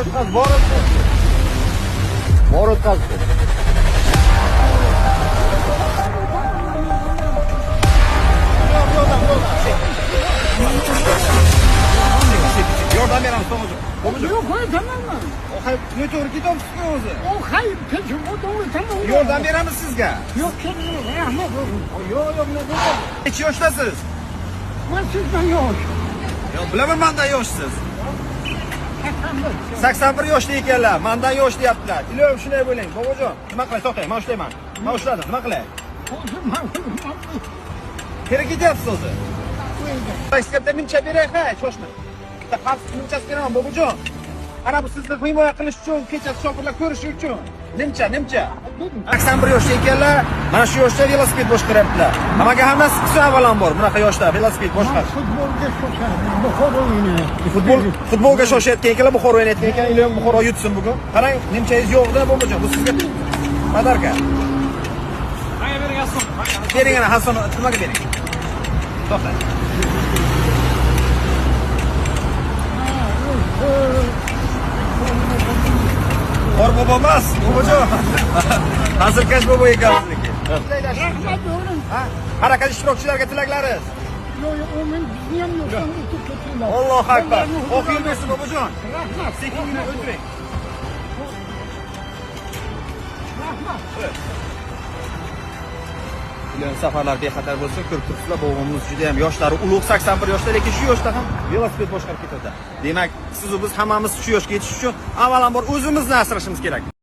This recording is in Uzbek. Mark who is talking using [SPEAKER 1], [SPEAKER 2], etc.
[SPEAKER 1] O'tkaz, bor o'tkaz. Bor o'tkazib. Yo'q, yo'q, yo'q. Sekin, sekin. Yordam beramiz, to'g'ri. Bobojon.
[SPEAKER 2] Yo'q, o'tamanman.
[SPEAKER 1] Hay, noto'g'ri ketyapsiz-ku o'zi.
[SPEAKER 2] O hayır, kesin, o doğru tamam.
[SPEAKER 1] Yordam beramiz sizga.
[SPEAKER 2] Yo'q, kerak yo'q, rahmat olsun.
[SPEAKER 1] Yo'q, yo'q, bunaqa bo'lmaydi. Necha yoshdasiz?
[SPEAKER 2] Man sizdan yosh.
[SPEAKER 1] Yo'q, bilaman mandan yoshsiz.
[SPEAKER 2] 81.
[SPEAKER 1] 81 yoshli ekanlar, mandan yosh deyaptilar. Ilohim shunday bo'ling. Bobojon, nima qilay? To'xtang, men ushlayman. Men ushladim, nima qilay?
[SPEAKER 2] Hozir man
[SPEAKER 1] Qayerga ketyapsiz o'zi? Sizga bitta nimcha beray, ha, shoshma. Bitta xavfsiz nimchasi beraman, bobojon. Ana bu sizni himoya qilish uchun, kechasi shofirlar ko'rishi uchun. Nimcha, nimcha. 81 yoshda ekanlar, mana shu yoshda velosiped boshqaryaptilar. Hammaga ham nasib qilsin avvalambor, bunaqa yoshda velosiped boshqarish.
[SPEAKER 2] Futbolga shoshadi, Buxoro o'ynayapti.
[SPEAKER 1] Futbolga shoshayotgan ekanlar, Buxoro o'ynayotgan ekan, ilohim Buxoro yutsin bugun. Qarang, nimchangiz yo'q-da, bobojon, bu sizga подарка.
[SPEAKER 3] Menga bering Hasan.
[SPEAKER 1] Bering ana Hasan, nimaga bering? To'xtang. Qor bobo emas, bobojon. Hazilkash bobo ekan bizniki.
[SPEAKER 2] Rahmat o'g'lim.
[SPEAKER 1] Ha? Harakat ishtirokchilariga tilaklaringiz.
[SPEAKER 2] Yo'q, yo'q, o men bizni ham yo'qdan o'tib ketdilar.
[SPEAKER 1] Allohu akbar. Oq yo'l bersin bobojon.
[SPEAKER 2] Rahmat.
[SPEAKER 1] Sekingina o'tiring.
[SPEAKER 2] Rahmat.
[SPEAKER 1] Ilohim safarlar bexatar bo'lsin. Ko'rib turibsizlar, bobomiz juda ham yoshlari ulug', 81 yoshda, lekin shu yoshda ham velosiped boshqarib ketadi. Demak, siz va biz hammamiz shu yoshga yetish uchun avvalambor o'zimizni asrashimiz kerak.